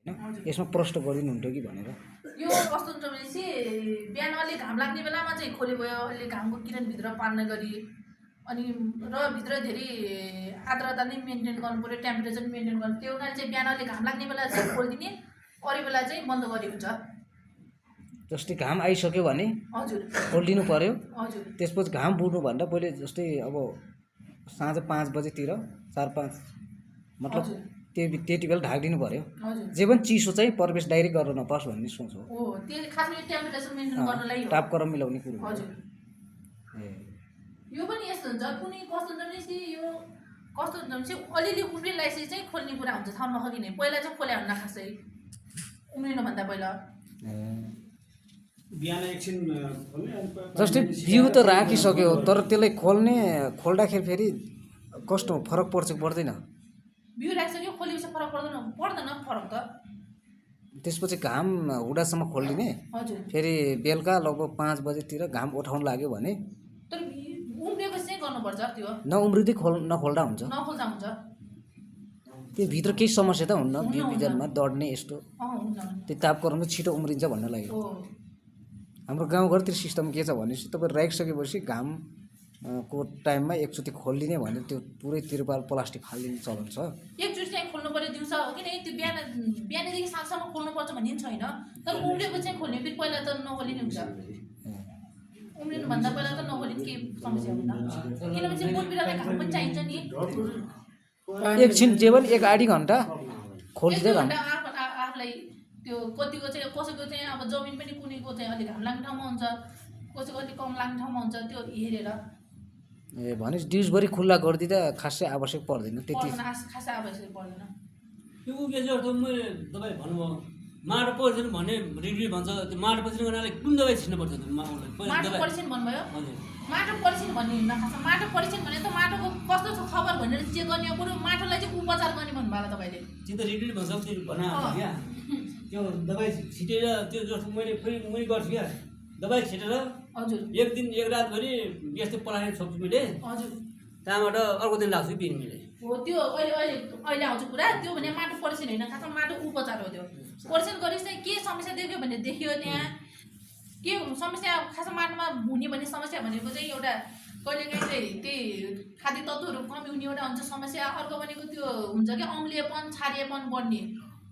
होइन यसमा प्रश्न गरिदिनुहुन्थ्यो कि भनेर यो कस्तो हुन्छ भनेपछि बिहान अलि घाम लाग्ने बेलामा चाहिँ खोले भयो अलि घामको किरण भित्र पार्ने गरी अनि र भित्र धेरै आर्द्रता नै मेन्टेन गर्नु पऱ्यो टेम्परेचर मेन्टेन गर्नु त्यो हुनाले चाहिँ बिहान अलि घाम लाग्ने बेला चाहिँ खोलिदिने अरू बेला चाहिँ बन्द गरी हुन्छ जस्तै घाम आइसक्यो भने हजुर खोलिदिनु पर्यो हजुर त्यसपछि घाम बुड्नुभन्दा पहिले जस्तै अब साँझ 5 बजेतिर 4-5 मतलब हजुर त्यति बेला ढाकिदिनु पर्यो हजुर जे पनि चिसो चाहिँ प्रवेश डाइरेक्ट गर्न नपाओस् भन्ने सोच हो हो त्यो खासमा टेम्परेचर मेन्टेन गर्नलाई हो तापक्रम मिलाउने कुरो हो। हजुर ए यो पनि यस्तो हुन्छ कुनै कस्तो हुन्छ भनेपछि यो कस्तो हुन्छ भनेपछि अलिअलि उम्रिएपछि चाहिँ खोल्ने कुरा हुन्छ थाहा नखिने पहिला चाहिँ खोल्या हुन्न खासै उम्रिनुभन्दा पहिला बिहान एकछिन जस्तै बिउ त राखिसक्यो तर त्यसलाई खोल्दाखेरि फेरि कस्तो फरक पर्छ कि पर्दैन बिउ राखिसक्यो खोलेपछि फरक पर्दैन फरक त त्यसपछि घाम हुँडासम्म खोलिदिने हजुर फेरि बेलुका लगभग 5 बजेतिर घाम उठाउन लाग्यो भने तर उम्रिएपछि चाहिँ गर्नुपर्छ त्यो नउम्रिँदै नखोल्दा हुन्छ नखोल्दा हुन्छ त्यो भित्र केही समस्या त हुन्न बिउ बिजनमा दड्ने यस्तो हुन्न त्यो तापक्रमले छिटो उम्रिन्छ भन्ने लाग्यो हो हाम्रो गाउँघरतिर सिस्टम के छ भनेपछि तपाईँ राखिसकेपछि घाम को टाइममा एकचोटि खोलिदिने भने त्यो पुरै तिरपाल प्लास्टिक फालिदिने चलन छ एकचोटि चाहिँ खोल्नु पऱ्यो दिउँसो किनकि त्यो बिहानदेखि साँझसम्म खोल्नुपर्छ भन्ने पनि छैन तर उम्रिएको चाहिँ खोल्ने फेरि पहिला त नखोलिने हुन्छ उम्रिनुभन्दा पहिला त नखोलिने केही समस्या हुन्न किनभने चाहिँ बोट बिरुवालाई घाम पनि चाहिन्छ नि एकछिन जे पनि 1-1.5 घन्टा खोलिदिँदै एक दुई रहनु घन्टा आफूलाई त्यो कतिको चाहिँ कसैको चाहिँ अब जमिन पनि कुनैको चाहिँ अलिक घाम लाग्ने ठाउँमा हुन्छ कसैको अलिक कम लाग्ने ठाउँमा हुन्छ त्यो हेरेर ए भनेपछि दिउँसभरि खुल्ला गरिदिँदा खासै आवश्यक पर्दैन त्यति पर्दैन खासै आवश्यक पर्दैन त्यो के चाहिँ अर्थ मैले तपाईँ भन्नुभयो माटो परीक्षण भन्ने रिग्री भन्छ त्यो माटो परीक्षण गर्नाले कुन दबाई छिर्नुपर्छ त माटो परीक्षण भन्नुभयो हजुर माटो परीक्षण भन्ने हुन्न खासमा माटो परीक्षण भने त माटोको कस्तो छ खबर भनेर चेक गर्ने हो बरु माटोलाई चाहिँ उपचार गर्ने भन्नुभयो होला तपाईँले त्यो त रिग्री भन्छ त्यो भना क्या त्यो दबाई छिटेर त्यो जस्तो मैले गर्छु क्या दबाई छिटेर हजुर एक दिन एक रातभरि यस्तो पलाएर छोप्छु मैले हजुर त्यहाँबाट अर्को दिन लाग्छु पिन मैले हो त्यो अहिले आउँछ कुरा त्यो भने माटो परीक्षण होइन खासमा माटो उपचार हो त्यो परीक्षण गरेपछि चाहिँ के समस्या देख्यो भने देखियो त्यहाँ के समस्या खासमा माटोमा हुने भन्ने समस्या भनेको चाहिँ एउटा कहिलेकाहीँ चाहिँ त्यही खाद्य तत्त्वहरू कमी हुने एउटा हुन्छ समस्या अर्को भनेको त्यो हुन्छ कि अम्लीयपन क्षारीयपन बढ्ने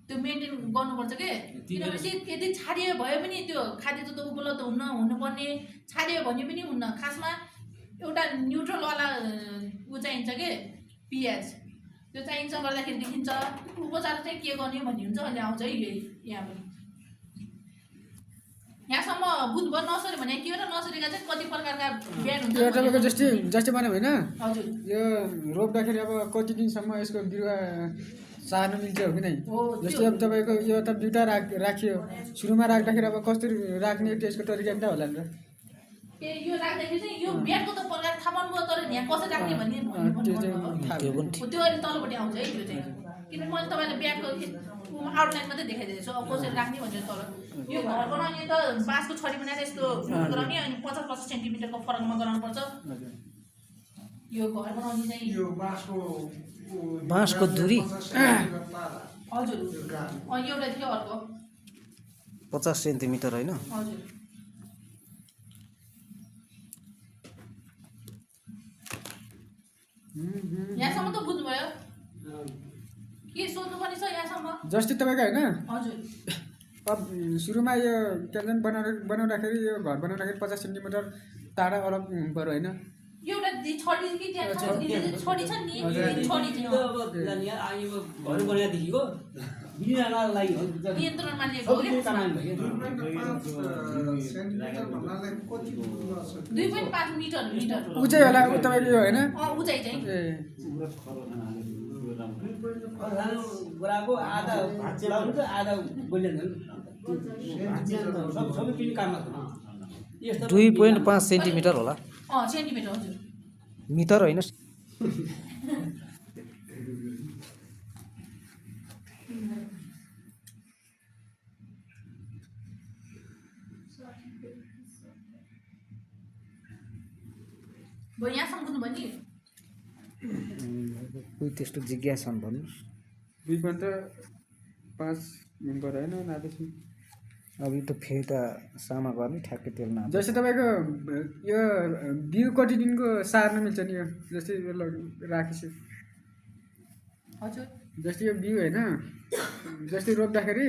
त्यो मेन्टेन गर्नुपर्छ के किनभने यदि क्षारीय भए पनि त्यो खाद्य तत्त्व उपलब्ध हुनुपर्ने क्षारीय भने पनि हुन्न खासमा एउटा न्युट्रलवाला ऊ चाहिन्छ के पिएच त्यो चाहिन्छ गर्दाखेरि देखिन्छ उपचार चाहिँ के गर्ने भन्ने हुन्छ अहिले आउँछ है यहाँ पनि यहाँसम्म बुझ्नुभयो नसरी भने के हो र नसरीका चाहिँ कति प्रकारका बिहान हुन्छ यो तपाईँको जस्तै बनायो होइन हजुर यो रोप्दाखेरि अब कति दिनसम्म यसको बिरुवा सार्नु मिल्छ हो कि नै हो जस्तै अब तपाईँको यो त बिटा राखियो सुरुमा राख्दाखेरि अब कसरी राख्ने त्यसको तरिका त होला नि त यो राख्दाखेरि चाहिँ यो बिहानको त प्रकार थाहा पाउनुभयो तर यहाँ कसरी राख्ने भन्ने त्यो अहिले तलपट्टि आउँछ है त्यो चाहिँ किनभने मैले तपाईँलाई बिहानको आउटलाइन मात्रै देखाइदिएको छु अब कसरी राख्ने भनेर तर यो घर बनाउने त बाँसको छडी बनाएर यस्तो गराउने अनि 50-50 सेन्टिमिटरको फरकमा गराउनुपर्छ यो घर बनाउने चाहिँ बाँसको दूरी हजुर अनि एउटा थियो अर्को 50 सेन्टिमिटर होइन हजुर यहाँसम्म त बुझ्नुभयो के सोध्नुपर्ने छ यहाँसम्म जस्तै तपाईँको होइन हजुर अब सुरुमा यो क्याप्जन बनाउँदाखेरि यो घर बनाउँदाखेरि 50 सेन्टिमिटर टाढा अलग पऱ्यो होइन एउटा छडी कि त्यहाँ छडी छ नि छडी चाहिँ अब घर बनाएदेखिको बिनालाई लागि हो नियन्त्रणमा लिएको हो क्या 2.5 मिटर ऊ चाहिँ होला ऊ तपाईँको यो होइन उचाइ चाहिँ ए गराएको आधा चलाउनु आधा बोल्दैन सबै पिन काम लाग्छ 2.5 सेन्टिमिटर होला सेन्टिमिटर हजुर मिटर होइन यहाँसम्म बुझ्नुभयो नि कोही त्यस्तो जिज्ञासा भन्नुहोस् 2.5 गरेन नापेपछि अब यो त फेरि त सामा गर्ने ठ्याक्कै तेल न जस्तै तपाईँको यो बिउ कति दिनको सार्न मिल्छ नि यो जस्तै यो राखेपछि हजुर जस्तै यो बिउ होइन जस्तै रोप्दाखेरि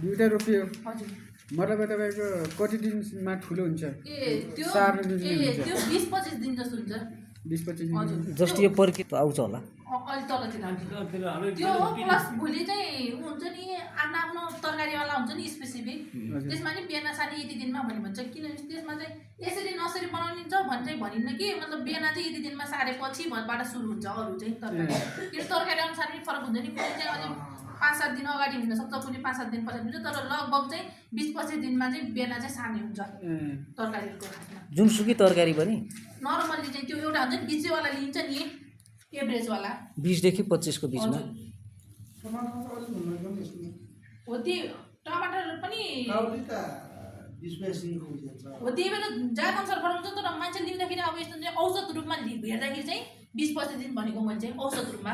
बिउ त रोपियो हजुर मतलब तपाईँको कति दिनमा ठुलो हुन्छ ए त्यो सार्न दिनु ए हुन्छ त्यो 20-25 दिन जस्तो हुन्छ 20-25 दिन हजुर जस्तो यो पर्के त आउँछ होला अहिले तलतिर हाल्छ त्यसले हालै त्यो हो प्लस भोलि चाहिँ हुन्छ नि आफ्नो आफ्नो तरकारीवाला हुन्छ नि स्पेसिफिक हजुर। त्यसमा नि बिहान सानी यति दिनमा भन्ने भन्छ किनभने त्यसमा चाहिँ यसरी नसरी बनाउनिन्छ भने चाहिँ भनिन्न कि मतलब बिहान चाहिँ यति दिनमा सारेपछि बाट सुरु हुन्छ अरू चाहिँ तरकारी किन तरकारी अनुसार पनि फरक हुन्छ नि कुनै चाहिँ अझै 5-7 दिन अगाडि हुनसक्छ कुनै 5-7 दिन पछाडि हुन्छ तर लगभग चाहिँ 20-25 दिनमा चाहिँ बिहान चाहिँ सार्ने हुन्छ तरकारीको खासमा जुनसुकै तरकारी पनि नर्मल्ली चाहिँ त्यो एउटा हुन्छ नि बिचवाला लिन्छ नि एभरेजवाला 20 देखि 25 को बिचमा हो त्यही टमाटर पनि हो त्यही बेला जात अनुसार बनाउँछ तर मान्छे लिँदाखेरि अब यस्तो चाहिँ औसत रूपमा हेर्दाखेरि चाहिँ 20-25 दिन भनेको मैले चाहिँ औसत रूपमा